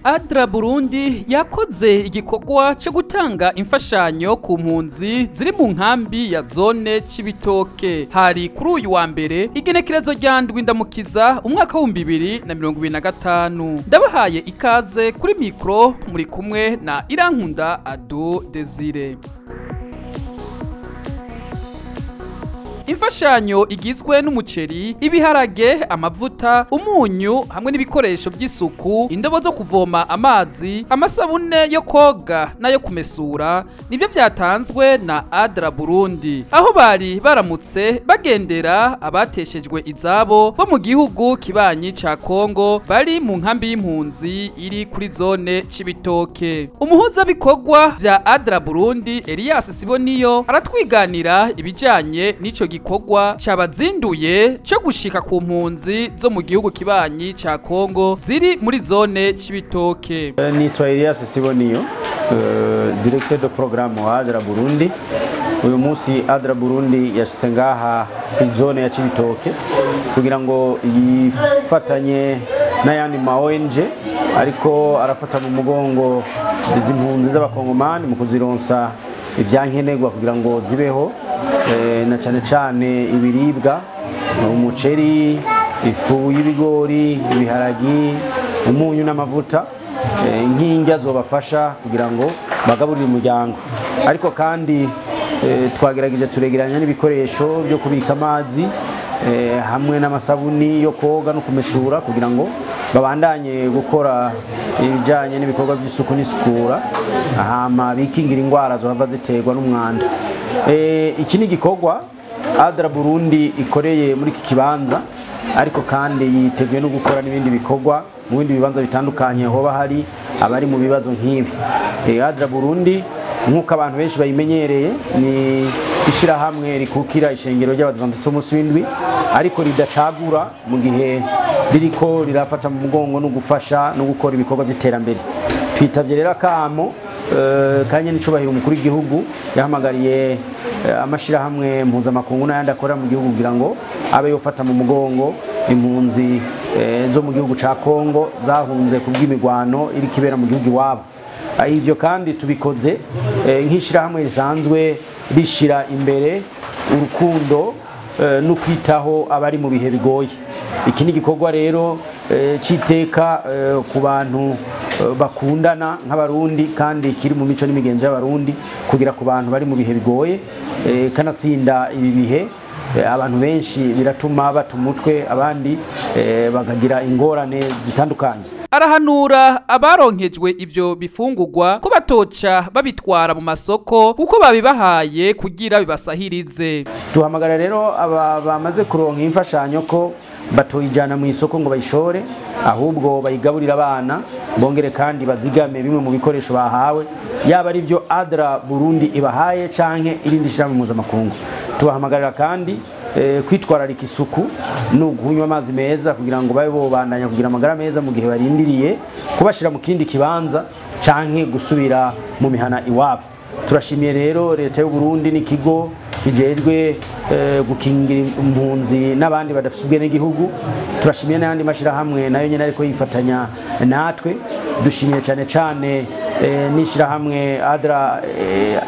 ADRA Burundi yakoze igikorwa cyo gutanga imfashanyo ku mpunzi ziri mu nkambi ya zone Cibitoke. Hari kuri uyu wa mbere, igenekerezo rya 7 Ndamukiza, umwaka wa 2025. Ndabahaye ikaze kuri mikro, muri kumwe na Irankunda Ado Desire. Imfashanyo igizwe n'umuceri, ibiharage, amavuta, umunyu hamwe n'ibikoresho by'isuku, indobo zo kuvoma amazi, amasabune yo koga nayo kumesura, nibyo byatanzwe na ADRA Burundi. Aho bari baramutse bagendera abateshejwe izabo bo mu gihugu kibanyi ca Kongo bari mu nkambi y'impunzi iri kuri zone Cibitoke. Umuhuza bikorwa vya ADRA Burundi, Elias Siboniyo, aratwiganira ibijanye n'ico gikorwa cabazinduye cyo gushika ku mpunzi zo mu gihugu kibanyi ca Kongo ziri muri zone Cibitoke. Nitwa Elias Siboniyo, directeur de programme wa ADRA Burundi. Uyu munsi ADRA Burundi yashitse ngaha ku zone ya Cibitoke kugira ngo yifatanye n'ayandi ma ONG ariko arafata mu mugongo izi mpunzi z'abakongomani mu kuzironsa ibyankenerwa kugira ngo zibeho, na cane cane ibiribwa, umuceri, ifu y'ibigori, ibiharagi, umunyu n'amavuta, nk'indya zobafasha kugira ngo bagaburire umuryango. Ariko kandi twagerageje turegeranya n'ibikoresho byo kubika amazi, hamwe n'amasabuni yo koga no kumesura kugira ngo babandanye gukora ibijanye n'ibikorwa by'isuku n'isukura, hama bikingira ingwara zohava ziterwa n'umwanda. Iki ni igikorwa ADRA Burundi ikoreye muri iki kibanza, ariko kandi yiteguye no gukora n'ibindi bikorwa mu bindi bibanza bitandukanye hoba hari abari mu bibazo nk'ibi. ADRA Burundi, nk'uko abantu benshi bayimenyereye, ni ishirahamwe rikukira ishengero ry'Abadventiste b'umunsi w'indwi, ariko ridacagura mu gihe ririko rirafata mu mugongo no gufasha no gukora ibikorwa by'iterambere. Twitavye rero akamo kanye n'icubahiro umukuru w'igihugu yahamagariye amashirahamwe mpuzamakungu n'ayandi akora mu gihugu kugira ngo abe yofata mu mugongo impunzi zo mu gihugu ca Kongo zahunze kubw'imigwano iri kibera mu gihugu iwabo. Ivyo kandi tubikoze nk'ishirahamwe risanzwe rishira imbere urukundo no kwitaho abari mu bihe bigoye. Iki ni igikorwa rero c'iteka ku bantu bakundana nk'abarundi, kandi kiri mu mico n'imigenzo y'abarundi kugira ku bantu bari mu bihe bigoye. Kanatsinda ibi bihe abantu benshi biratuma bata umutwe, abandi bakagira ingorane zitandukanye. Arahanura abaronkejwe ivyo bifungurwa ko batoca babitwara mu masoko kuko babibahaye kugira bibasahirize. Duhamagara rero aba bamaze kuronka imfashanyo ko batoyijana mu isoko ngo bayishore, ahubwo bayigaburira abana, bongere kandi bazigame bimwe mu bikoresho bahawe, yaba ari byo ADRA Burundi ibahaye canke irindi shirahamwe mpuzamakungu. Tubahamagarira kandi kwitwararika isuku no kunywa amazi meza kugira ngo babe bobandanya kugira amagara meza mu gihe barindiriye kubashira mu kindi kibanza canke gusubira mu mihana iwabo. Turashimiye rero leta y'u Burundi n'ikigo kijejwe gukingira impunzi n'abandi badafise ubwenegihugu. Turashimiye n'ayandi mashirahamwe nayo nyene ariko yifatanya natwe. Dushimiye cane cane n'ishirahamwe ADRA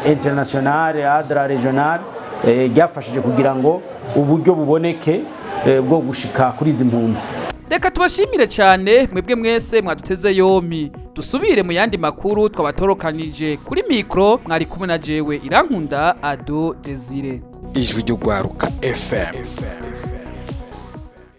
International, ADRA Regional, ryafashije kugira ngo uburyo buboneke bwo gushika kuri izi mpunzi. Reka tubashimire cyane mwebwe mwese mwaduteze yomi. Dusubire mu yandi makuru twabatorokanije. Kuri mikro mwari kumwe na jewe Irankunda Ado Desire. Ijwi ry'Ugwaruka FM.